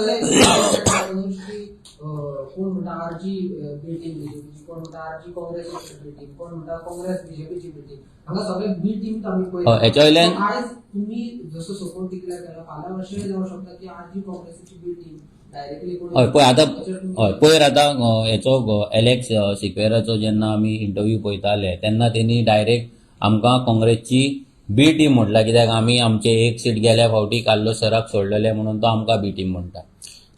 की कोण म्हणटा आरजी बी टीम बीजेपीची, कोण म्हणटा आरजी काँग्रेसीची बी टीम, कोण म्हणटा काँग्रेस बीजेपीची बी टीम. हांगा सगळे बी टीम आमी पळयता. हय, हेच्या वयल्यान So, आयज तुम्ही जसो सपोर्ट डिक्लेअर केला, फाल्यां अशेंय जावं शकता की आरजी काँग्रेसीची बी टीम डायरेक्टली कोण हय, पळय आतां हेचेर तुमी हय, पयर आतां हेचो एलेक्स सिक्वेराचो जेन्ना आमी इंटरव्यू पळयताले तेन्ना तेणी डायरेक्ट आमकां काँग्रेसची बी टीम म्हटला, कित्याक आमी आमचे एक सीट गेल्या फावटी कार्लोस सराक सोडलेले म्हणून तो आमकां बी टीम म्हणटा.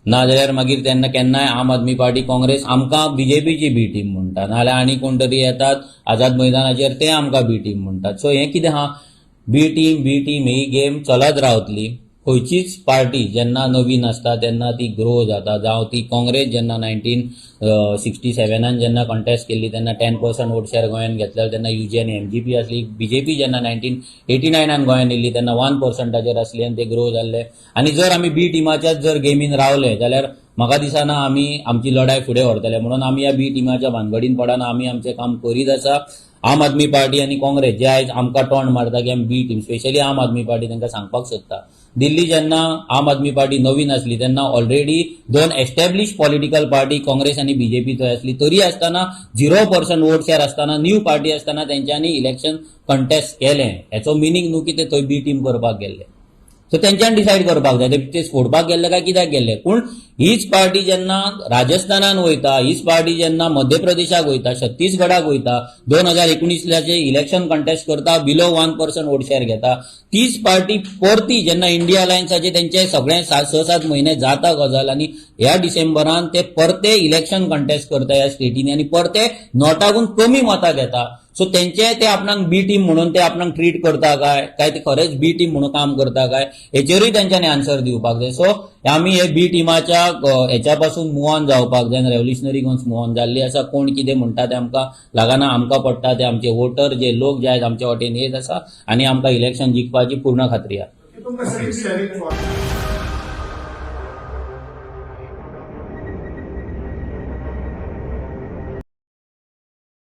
नाजाल्यार मागीर तेन्ना केन्नाय आम आदमी पार्टी काँग्रेस आमकां बीजेपीची बी टीम म्हणटा, नाजाल्यार आनी कोण तरी येतात आझाद मैदानाचेर, ते आमकां बी टीम म्हणटात. सो हें कितें आहा, बी टीम बी टीम ही गेम चलत रावतली. खंयचीच पार्टी जेन्ना नवीन आसता तेन्ना ती ग्रो जाता. जावं ती काँग्रेस जेन्ना 1967 जेन्ना कंटेस्ट केल्ली तेन्ना 10% वोट शेअर गोंयान घेतलेलो, तेन्ना युजी आनी एमजीपी आसली. बीजेपी जेन्ना 1989 गोंयान येयल्ली तेन्ना 1 पर्संटाचेर आसली आनी ते ग्रो जाल्ले. आनी जर आमी बी टिमाच्याच जर गेमीन रावले जाल्यार म्हाका दिसना आमी आमची लढाय फुडें व्हरतले. म्हणून आमी ह्या बी टिमाच्या भानगडीन पडना, आमी आमचें काम करीत आसा. आम आदमी पार्टी आनी काँग्रेस जे आयज आमकां तोंड मारता की आमी बी टीम, स्पेशली आम आदमी पार्टी, तांकां सांगपाक सोदता, दिल्ली जेन्ना आम आदमी पार्टी नवीन आसली तेन्ना ऑलरेडी दोन एस्टॅब्लिश पॉलिटिकल पार्टी काँग्रेस आनी बीजेपी थंय आसली. तरी आसतना 0% वोट शेअर आसतना, न्यू पार्टी आसतना तेंच्यांनी इलेक्शन कंटेस्ट केलें. हेचो मिनींग न्हू की ते थंय बी टीम करपाक गेल्ले. सो तेंच्यान डिसायड करपाक जाय ते फोडपाक गेल्ले काय कित्याक गेल्ले. पूण हीच पार्टी जेन्ना राजस्थानान वयता, हीच पार्टी जेन्ना मध्य प्रदेशाक वयता, छत्तीसगडाक वयता, 2019लाचे इलेक्शन कंटेस्ट करता, बिलो 1% वोट शेअर घेता, तीच पार्टी परती जेन्ना इंडिया अलायन्साचे तेंचे सगळे 7, 6, 7 म्हयने जाता गजाल आनी ह्या डिसेंबरान ते परते इलेक्शन कंटेस्ट करता ह्या स्टेटीनी आनी परते नोटाकून कमी मतां घेता. सो तेंचे ते आपणाक बी टीम म्हणून ते आपणाक ट्रीट करता काय, काय ते खरेंच बी टीम म्हणून काम करता काय, हेचेरूय तेंच्यांनी आन्सर दिवपाक जाय. सो आमी हे बी टिमाच्या हेच्या पासून मूव ऑन जावपाक जाय. रेव्होल्युशनरी गोवन्स मूव ऑन जाल्ली आसा. कोण कितें म्हणटा तें आमकां लागना. आमकां पडटा ते आमचे वोटर, जे लोक जे आयज आमच्या वाटेन येत आसा आनी आमकां इलेक्शन जिखपाची पूर्ण खात्री आसा. तुमकां